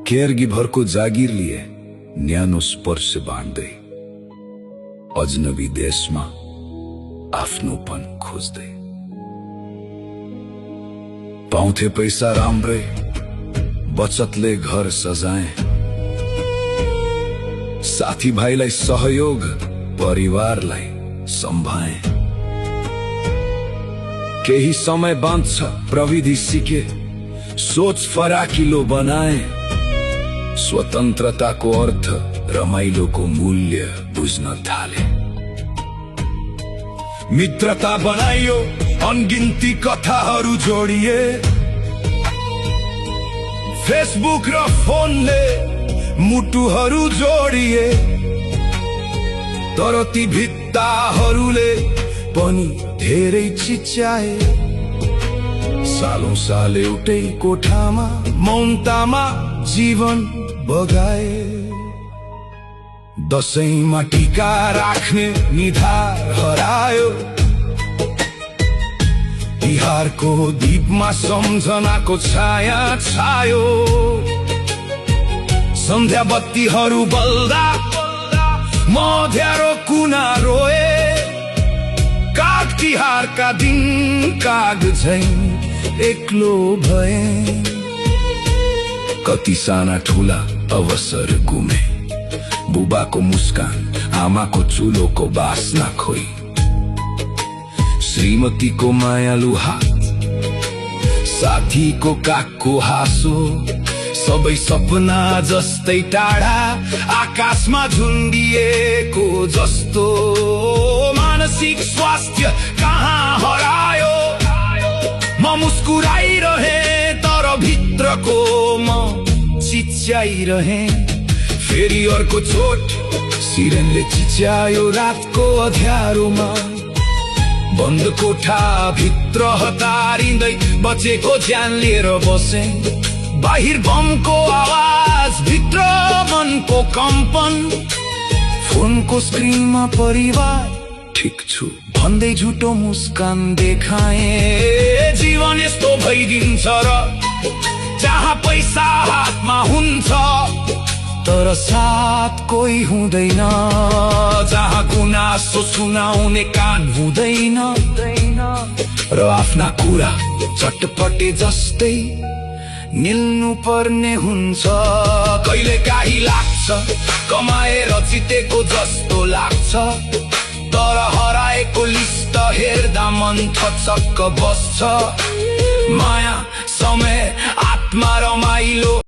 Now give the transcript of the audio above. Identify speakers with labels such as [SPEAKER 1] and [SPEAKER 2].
[SPEAKER 1] केयरगिभरको जागिर लिए न्यानो स्पर्श बाँड्दै अजनबी देशमा आफ्नोपन खोज्दै पाउँथे पैसा राम्रै बचतले घर सजाए साथीभाइलाई सहयोग परिवारलाई सम्भाए केही समय बाँच्छ प्रविधि सिके सोच फराकिलो बनाए स्वतन्त्रताको अर्थ रमाइलोको मूल्य बुझ्न थाले मित्रता बनाइयो अनगिन्ती कथाहरू जोडिए फेसबुक र फोनले मुटुहरू जोडिए तर ती भित्ताहरूले पनि धेरै चिच्याए सालौं साल एउटै कोठामा मौनतामा जीवन बगाए दशैंमा टीका राख्ने निधार हरायो तिहारको दीपमा सम्झनाको छाया छायो सन्ध्या बत्तीहरू बल्दा मध्यारो कुना रोए काग तिहारका दिन काग झैं एक्लो भए कति साना ठुला अवसर गुमे बुबाको मुस्कान आमाको चुलोको बास्ना खोइ श्रीमतीको मायालु हात साथीको कागको हाँसो सबै सपना जस्तै टाढा आकाशमा झुन्डिएको जस्तो मानसिक स्वास्थ्य कहाँ हरायो म मुस्कुराइरहे तर भित्रको म चिच्याइरहे फेरि अर्को चोट सिरेनले चिच्यायो रातको अँध्यारोमा बन्द कोठा भित्र हतारिँदै बचेको ज्यान लिएर बसे बाहिर बमको आवाज भित्र मनको कम्पन फोनको स्क्रिनमा परिवार ठिक छु भन्दै झुटो मुस्कान देखाए जीवन यस्तो भइदिन्छ र जहाँ पैसा हातमा हुन्छ तर साथ कोही हुँदैन जहाँ गुनासो सुनाउने कान हुँदैन र आफ्ना कुरा चटपटे जस्तै निल्नु पर्ने हुन्छ कहिले काहीँ लाग्छ कमाएर जितेको जस्तो लाग्छ तर हराएको लिस्ट हेर्दा मन थचक्क बस्छ माया समय आत्मा रमाइलो